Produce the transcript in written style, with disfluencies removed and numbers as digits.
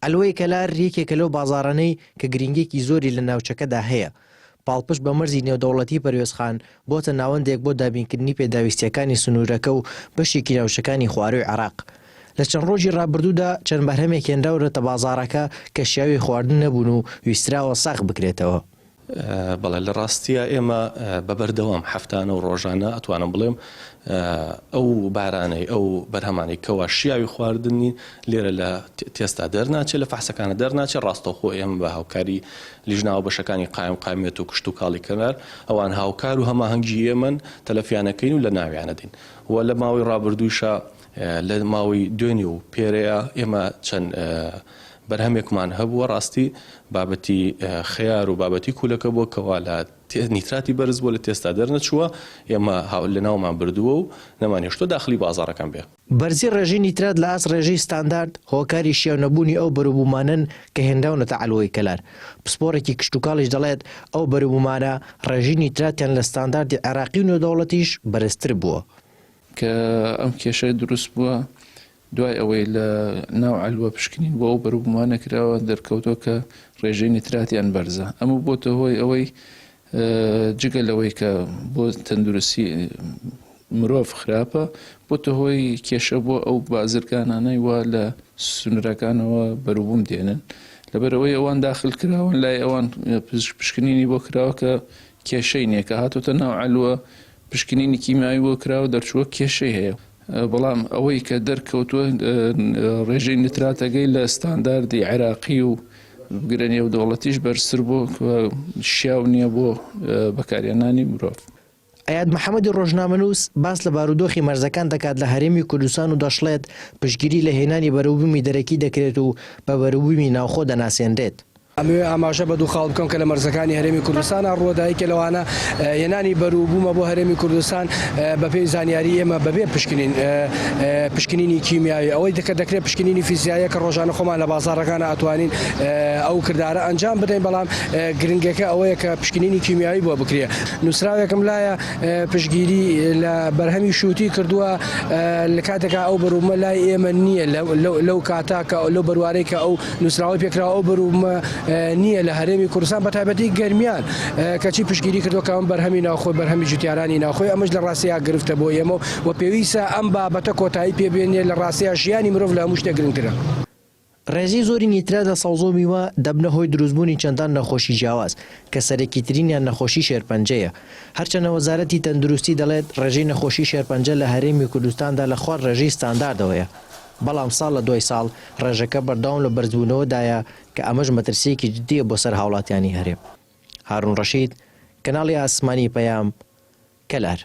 عەلوەی کەلار یەکێکە لەو بازاڕانەی کە گرنگییەکی زۆری لە ناوچەکەدا هەیە. پاڵپشت بە مەرزی نێودەوڵەتی پەروێزخان بۆتە ناوەندێک بۆ دابینکردنی پێداویستییەکانی سنوورەکە و بەشێکی ناوچەکانی خوارووی عێراق. لە چەند ڕۆژی ڕابردوودا چەند بەرهەمێک هێنراونەتە بازاڕەکە کە شیاوی خواردن نەبوون و ویستراوە ساغ بکرێتەوە. بەڵێ لە ڕاستیا ئێمە بە بەردەوام هەفتانە و ڕۆژانە ئەتوانم بڵێم ئەو بارانەی ئەو بەرهەمانەی کەوا شیاوی خواردن نین لێرە لە تێستا دەرناچێت لە فەحسەکانە دەرناچێت ڕاستەوخۆ ئێمە بە هاوکاری لیژناوە بەشەکانی قایم قایمیەت و کشتوکاڵی کەنار ئەوان هاوکار و هەماهەنگی ئێمەن تەلەفیانەکەین و لە ناویانە دین و لە ماوەی ڕابردوویشا لە ماوەی دوێنێ و پێرەیە ئێمە چەند بەرهەمێکمان هەبووە ڕاستی بابەتی خەیار و بابەتی کولەکە بووە کەوا لە نیتراتی بەرز بووە لە تێستا دەرنەچووە ئێمە لەناومان بردووە و نەمانهێشتووە داخلی بازاڕەکان بێ. بەرزی ڕێژەی نیترات لە ئاست ڕێژەی ستاندارد هۆکاری شیاو نەبوونی ئەو بەروبوومانەن کە هێنراونەتە عەلوەی کەلار. پسپۆڕێکی کشتوکاڵیش دەڵێت، ئەو بەروبوومانە ڕێژەی نیتراتیان لە ستانداردی عێراقی و نێودەوڵەتیش بەرزتر بووە. کە ئەم کێشەیە دروست بووە دوای ئەوەی لە ناو عەلوە پشکنین بۆ ئەو بەروبوومانە کراوە، دەرکەوتووە کە ڕێژەی نیتراتیان بەرزە. ئەمە بۆتە هۆی ئەوەی جگە لەوەی کە بۆ تەندروستی مرۆڤ خراپە، بۆتە هۆی کێشە بۆ ئەو بازرگانانەی وا لە سنوورەکانەوە بەروبووم دێنن. لەبەرئەوەی ئەوان داخل کراون، لای ئەوان پشکنینی بۆ کراوە کە کێشەی نییە، کە هاتۆتە ناو عەلوە پشکنینی کیمیاوی بۆ کراوە دەرچووە کێشەی هەیە. بەڵام ئەوەی کە دەرکەوتووە ڕێژەی نتراتەکەی لە ستانداردی عێراقی و بگرە نێودەوڵەتیش بەرزتر بووە کە شیاو نییە بۆ بەکارهێنانی مرۆڤ. ئەیاد محەمەدی ڕۆژنامەنووس باس لە بارودۆخی مەرزەکان دەکات لە هەرێمی کوردستان و دەشڵێت، پشتگیری لە هێنانی بەروبوومی دەرەکی دەکرێت و بە بەروبوومی ناوخۆ دەناسێنرێت. ئەمەوێ ئاماژە بە دوو خاڵ بکەم کە لە مەرزەکانی هەرێمی کوردستانا ڕووەدا، یەکێ لەوانە هێنانی بەروبوومە بۆ هەرێمی کوردستان بەپێی زانیاری ئێمە بەبێ پشکنین پشکنینی کیمیاوی، ئەوەی کە دەکرێت پشکنینی فیزیاییە کە ڕۆژانە خۆمان لە بازاڕەکانا ئەتوانین ئەو کردارە ئەنجام بدەین، بەڵام گرنگەکە ئەوەیە کە پشکنینی کیمیاوی بۆ بکرێ. نووسراوێکم لایە پشتگیری لە بەرهەمی شووتی کردووە لە کاتێکا ئەو بەروبوومە لای ئێمە نییە لەو کاتە کە لەو بەروارەی کە ئەو نووسراوەی پێکراوە ئەو بەروبوومە نییە لە هەرێمی کوردستان بە تایبەتی گەرمیان کەچی پشتگیری کردووە کە ئەم بەرهەمی ناوخۆی بەرهەمی جوتیارانی ناوخۆی ئەمەش لە ڕاستیا گرفتە بۆ ئێمە و پێویستە ئەم بابەتە کۆتایی پێ بێنێ لە ڕاستیا ژیانی مرۆڤ لە هەموو شتێک گرنگترە. ڕێژەی زۆری نیترات لە سەوزە و میوە دەبنە هۆی دروستبوونی چەندان نەخۆشی جیاواز، کە سەرەکیترینیان نەخۆشی شێرپەنجەیە. هەرچەندە وەزارەتی تەندروستی دەڵێت ڕێژەی نەخۆشی شێرپەنجە لە هەرێمی کوردستاندا لە خوار ڕێژەی ستانداردەوەیە، بەڵام ساڵ لە دوای ساڵ ڕێژەکە بەردەوام لە بەرزبوونەوەدایە کە ئەمەش مەترسییەکی جددییە بۆ سەر هاوڵاتیانی هەرێم. هارون ڕەشید، کەناڵی ئاسمانی پەیام، کەلار.